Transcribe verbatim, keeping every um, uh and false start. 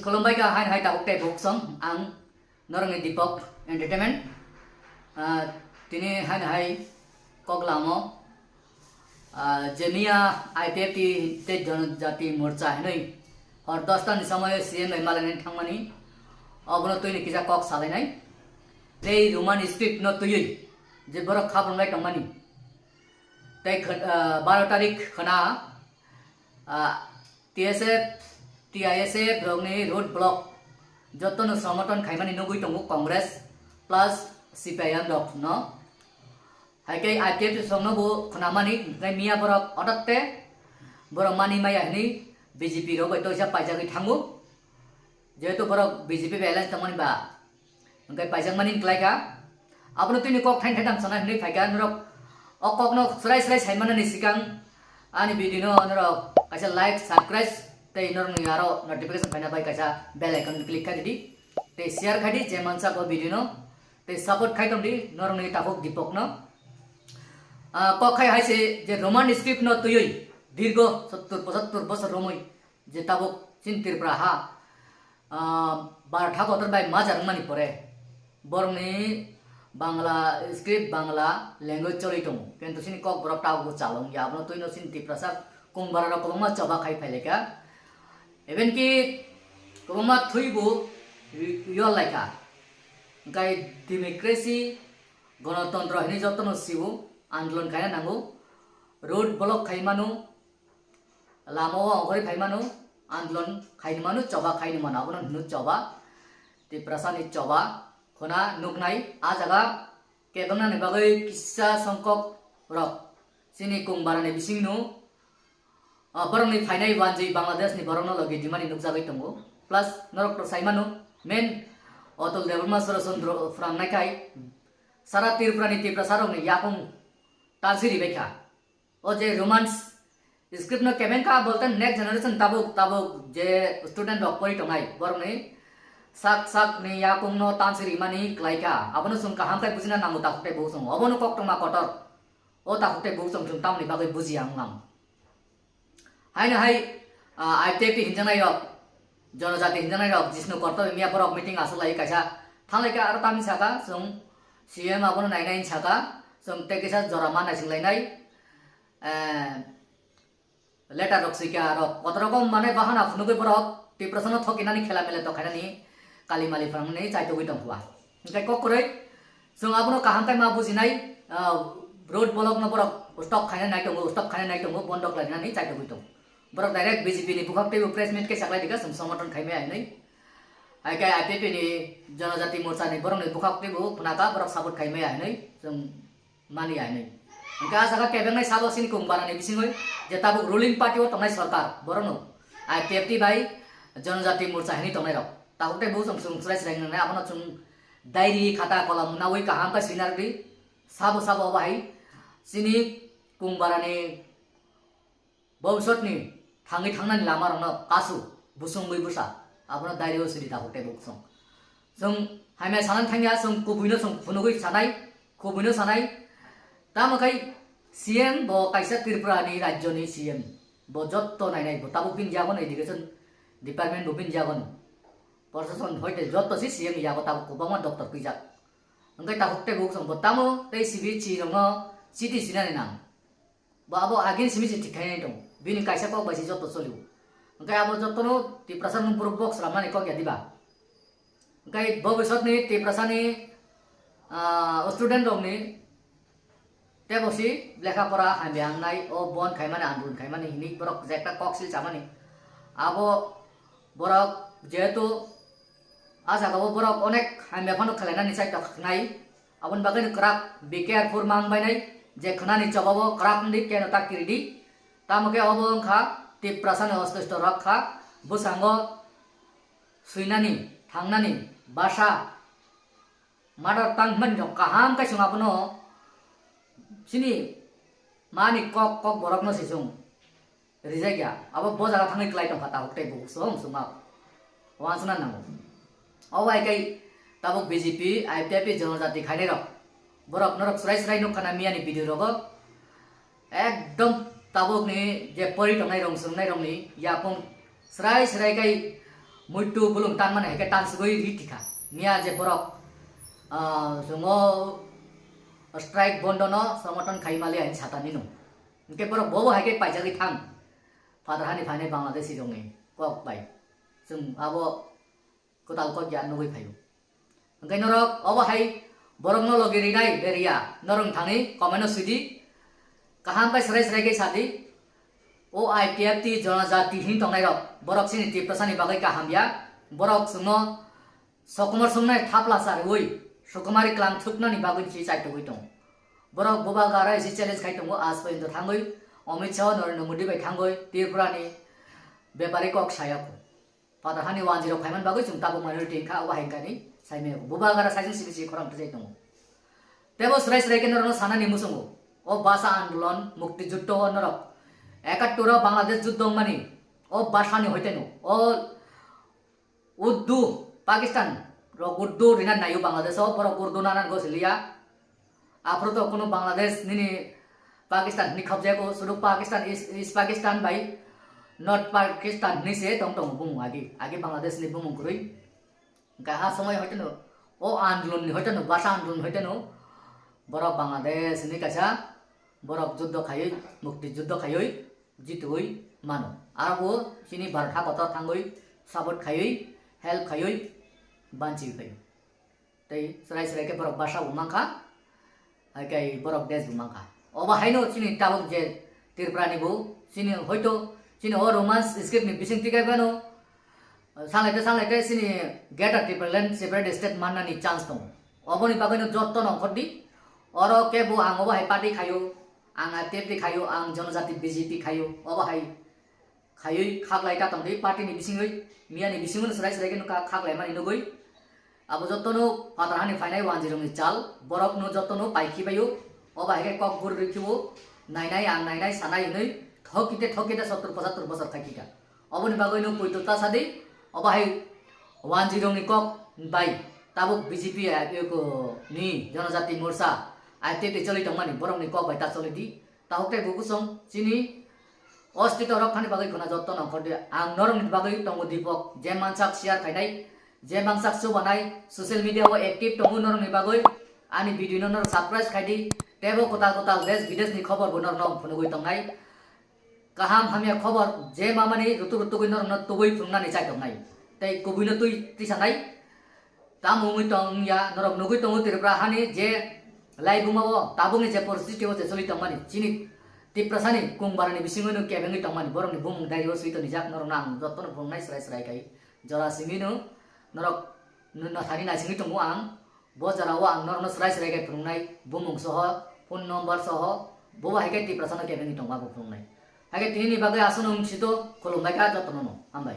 Khulumbai kha hain hai tabuk tei buk song ang norokni Deepak Entertainment. Ah, tini hain hai kok lamo, ah, jemiya I P F T tei Janajati Morcha hinwi hor dosta ni somoyo C M bai malainani thangmani obono twini kisa kok salainai. Tei Roman script no twiwi je borok khabrwnglai tongmani. Tei khn-, ah, baro tarik khna, ah, T S F, T I S F rokni road block jotono somoton khaimani nugwi tongo Congress plus C P I M rok no. Hai khe I P F T songno bo khwnamani, hwnkhe miya borok ototte borok mani maya hwnwi B J P rok bai toisa paijagwi thango. Jehetu borok B J P bai alliance tongmani ba, hwnkhe paijakmani wngkhlai kha. Abono tini kok thain thaitham sana hinwi phaikha norok. O kokno srai srai saimanani sikang ani video no norok kaisa like, subscribe tei norokni aro notification phaina bai kaisa bell icon click khai di, tei share khai di je mansak o video no, tei support khai tong di norokni takhuk Deepak no. Ah, kok khai hai se je Roman script no twiwi dirgo sottor pochattor bosor romwi je tabuk chini Tripura ha, ah, bar tha kotor bai majar wngmani pore borokni Bangla script, Bangla language choli tongo, kintu chini kok borok tabuk bo chalo wngya. Abono twino chini Tiprasa kung bara rok kwbangma choba khai phai laikha, even ki kwbangma thwi bo yol laikha. Hwnkhe democracy, gonotontro hinwi jotono sio, andolon khaina nango, road block khai mano, lama o ongkhorwi phai mano, andolon khaini mano, choba khaini mano, abono hino choba, Tiprasani choba, khuna nuknai, a jaga kebengna ni bagwi kisa songkok rok chini kung barani bisingno, ah, borokni phainai wanjwi Bangladesh ni borokno logi dimani nukjagwi tongo, plus norok to sai mano, main Atul Debbarma Sorosh Chandra phrang nai khai sara Tripura ni Tiprasa rokni yakung tansi ribai kha. O je Romance script no kebeng kha bolte next generation tabuk tabuk je student rok pori tongnai borokni sak sak ni yakung no tansi rimani klai kha. Abono chwng kaham khe bujina nango takhuk tei buk chwng. Obono koktwma kotor. O takhuk tei buk chwng chwng tamni bagwi bujiya wnglam. Haino hai, ah, I P F T hinjaknai rok, Jonojati hinjaknai rok, Jishnu Korto miya borok meeting aswk lai kaisa thanglai kha aro tamni saka chwng C M abono nainai saka chwng tei kisa jora ma naising lainai. Eh, letter rok swikha rok, kotor rokom mane bahana phunugwi borok Tiprasano thokinani khela mela tokhainani kali mali phrangni chaitugwi tongkha. Hwnkhe kok kwrwi chwng abono kaham khe ma bujinai, ah, road block no borok stop khaina nai tongo, stop khaina nai tongo, bondok lainani chaitugwi tongo. Borok direct B J P ni bukhak teibo press meet khe saklai dikha chwng somoton khaimaya hinwi. Hai khe I P F T ni Jonojati Morcha ni borokni bukhak teibo khwnaka borok support khaimaya hinwi chwng mani ya hinwi. Hwnkhe a jaga kebengnai sabo chini kung barani bisingwi je tabuk ruling party o tongnai sorkar, borokno I P F T bai Jonojati Morcha hinwi tongnai rok. Tabuk tei bo chwng chwng chwrai chwrai wngnai, abono chwng diary khata kolam nawi kaham khe swina rwdi. Sabo sabo obo hai chini kung barani Bobiswtni thangwi thangnani lamarokno kasu, busungwi bwsa, abono diary o sidi tabuk tei buk chwng. Chwng hamya sanani thangya, chwng kubuino chwng phunugwi sanai, kubuino sanai. Tamo khai C M bo kaisa Tripura ni rajyo ni C M. Bo jotto nainai, bo tabuk bini yago no education department bo bini yago no. Proshashan hoite jotto se C M ni yago tabuk kwbangma doctor twijak. Hwnkhe tabuk tei buk chwng bo tamo tei C B C rokno chiti sinani nang. Bo abo agin simi se thik khainai tong. Bini kaisa kok bai se joto cholio. Hwnkhe abo jotono Tiprasa mung borok box ramani kok ya diba? Hwnkhe bobiswtni Tiprasani, ah, student rokni tebo si lekha pora hamya wngnai, o bon khaimani, andolon khaimani hinwi borok je ekta kok sil chamani. Abo borok jehetu a jaga o borok onek hamya phano khwlainani chai toknai. Aboni bagwi no kwrak be careful mang bainai je khwnani choba o kwrak wngdi keno ta kiridi. Tamo khe obo wngkha Tiprasani ostoisto rok kha bwskango swinani, thangnani, basa, mother tongue hwnmani rok kaham khe chwng abono chini mani kok, kok borokno se chwng rijak ya. Abo bo jaga thangwi klai tongkha tabuk tei buhuk se wng swngma wansukna nango. O bai khe tabuk B J P, I P F T, Jonojati khainai rok. Borok norok srai srai nukha na miyani video rogo. Ekdom tabuk ni je pori tongnai rong swrwngnai rong ni yakung srai srai khai muitu bulung tanmani hai khe tansugwi ri tikha. Miya je borok, ah, chwngno strike bondo no somoton khai mali ani satani no. Hwnkhe borok bobo hai khe paijagwi thang. Phatar hani phainai Bangladeshi rokni kok bai. Chwng abo kwtal kok ya nugwi phaio. Hwnkhe norok obo hai borokno logi rinai beriya norok thangwi comment-o sidi. Kaham khe srai srai khe sadi. O I P F T jonojati hin tongnai rok, borok chini Tiprasani bagwi kaham ya. Borok chwngno sokomor sumnai thapla chariwi sukumari klang thuknani bagwi si chaitugwi tongo. Borok bubagra isi challenge khai tongo, aaj porjonto thangwi Amit Shah, Narendra Modi bai thangwi Tripurani bepari kok saya kho. Phatar hani wanjwi rok phaiman bagwi chwng tabuk minority wngkha, obo hai wngkha ni saimaya kho. Bubagra saisung simi si khorang twijai tongo. Tebo srai srai khe norokno sanani muchungo. O basa andolon, mukti juddo o norok ekattor o Bangladesh juddo wngmani, o basani hoiteno, o Urdu, Pakistan rok Urdu rina naio Bangladesh o, borok Urdu nana gosiliya. Aphuru to kuno Bangladesh nini Pakistan hini khobjako, sudu Pakistan, East, East Pakistan bai North Pakistan hini se tong tongo bumung agi, agi Bangladesh ni bumung kwrwi. Hwnkhe ha somoi hoiteno, o andolon ni hoiteno, basa andolon hoiteno, borok Bangladesh ni kaisa borok juddo khaiwi, mukti juddo khaiwi, jitwi mano. Aro bo chini Bharat ha kotor thangwi support khaiwi, help khaiwi, banchi phaio. Tei chwrai chwrai khe borok basa bo mankha, hai khe borok desh bo mankha. Obo haino chini tabuk je Tripura ni bo, chini hoito chini o Roman script ni bising tikai bano, Sanglai tei sanglai tei chini Greater Tipraland separate state mannani chance tongo. Oboni bagwino jotto nongkhor di. Oro kebo ang obo hai party khaio, ang I P F T khaio, ang Jonojati B J P khaio, obo hai khaiwi khaklai ta tong di party ni bisingwi, miya ni bisingwino srai srai khe nokha khaklai mani nugwi. Abo jottono phatar hani phainai wanjwi rokni chal, borokno jottono paikhi baio, obo hai khe kok guri rikhiwo, nainai ang nainai sanai hinwi, thokite thokite sottor pochattor bosor khai khika. Oboni bagwi no poito ta sadi, obo hai wanjwi rokni kok bai tabuk B J P ni Jonojati Morcha I T T choli tongmani borokni kok bai ta choli di. Tahuk tei bukusong chini ostito rok thani bagwi khuna jotto nongkhor di. Ang norokni bagwi tongo Deepak, je mansak share khainai, je mansak chubanai, social media o active tongo norokni bagwi. Ani video no norok subscribe khai di, tebo kwtal kwtal desh bidesh ni khobor bo norokno phunugwi tongnai. Kaham hamya khobor je mamani rutuk rutugwi norokno tubui phunuknani chaitongnai. Tei kubuino twi tisanai. Tamo wngwi tong wngya, norok nugwi tongo Tripura hani je laibuma o tabukni je poristiti o je choli tongmani, chini Tiprasani kung barani bisingwino kebengwi tongmani, borokni bumung diary o swi tonijak, norokno ang jottono phunuknai srai srai khai. Jora simi no norok no thani naisingwi tongo ang. Bo jora o ang norokno srai srai khe phunuknai, bumung soho, phone number soho, bobo hai khe Tiprasano kebengwi tongma bo phunuknai. Hai khe tinini bagwi aswk no wngsito, khulumbai kha jottono no, hambai.